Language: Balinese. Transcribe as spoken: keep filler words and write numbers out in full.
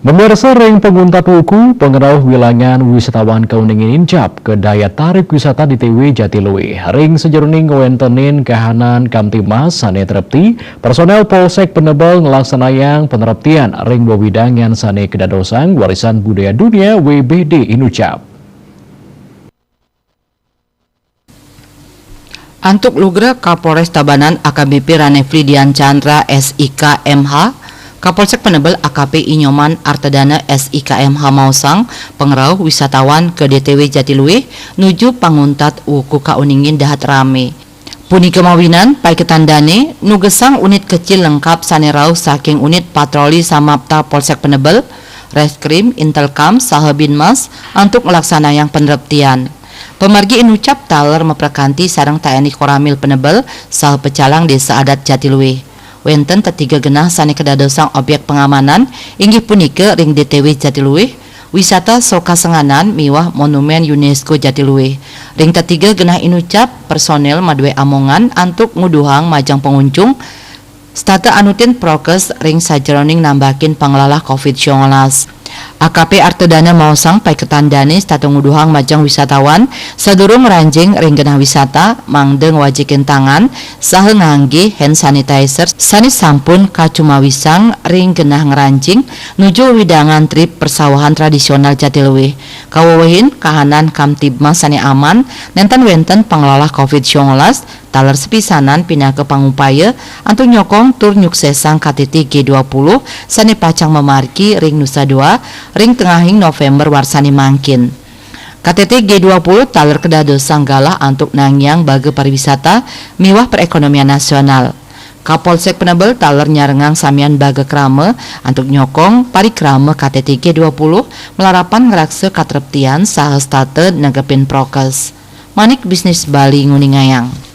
Pemirsa, ring panguntat wuku, pangrauh wilangan wisatawan kauningin incap ka daya tarik wisata D T W Jatiluwih. Ring sajeroning ngwentenin kahanan Kamtibmas sane trepti, personel Polsek Penebel nglaksanayang panreptian ring wewidangan sane kadadosang Warisan Budaya Dunia W B D inucap. Antuk lugra Kapolres Tabanan A K B P Ranefli Dian Chandra S I K M H, Kapolsek Penebel A K P Inyoman Artedana S I K M H maosang, pangrauh wisatawan ka D T W Jatiluwih nuju panguntat wuku kauningin dahat rame. Punika mawinan, paiketan dane nugesang unit kecil lengkap sane rauh saking unit patroli samapta Polsek Penebel, Reskrim, Intelkam, saha Binmas antuk nglaksanayang panreptian. Pamargi inucap taler maprakanti sareng T N I Koramil Penebel saha pecalang Desa Adat Jatiluwih. Wenten tetiga genah sane kadadosang objek pangamanan, inggih punika ring D T W Jatiluwih, wisata Sokasenganan miwah Monumen UNESCO Jatiluwih. Ring tetiga genah inucap, personel madue amongan antuk nguduhang majeng pangunjung, setata anutin prokes ring sajeroning nambakin panglalah covid sembilan belas. A K P Artedana maosang paiketan dane setata nguduhang majeng wisatawan sadurung ngranjing ring genah wisata, mangda ngwajikin tangan saha ngangge hand sanitizer sane sampun kacumawisang ring genah ngranjing nuju wewidangan trip persawahan tradisional Jatiluwih. Kawewehin kahanan Kamtibmas sane aman, nenten wenten panglalah covid sembilan belas, taler sepisanan pinaka pangupaya antuk nyokong tur nyuksesang K T T G dua puluh sane pacang mamargi ring Nusa Dua ring tengahing November warsane mangkin. K T T G dua puluh taler kadadosang galah antuk nangiang baga pariwisata miwah perekonomian nasional. Kapolsek Penebel taler nyarengang samian baga krama antuk nyokong parikrama K T T G dua puluh malarapan ngraksa katreptian saha setata negepin prokes. Manik Bisnis Bali nguningayang.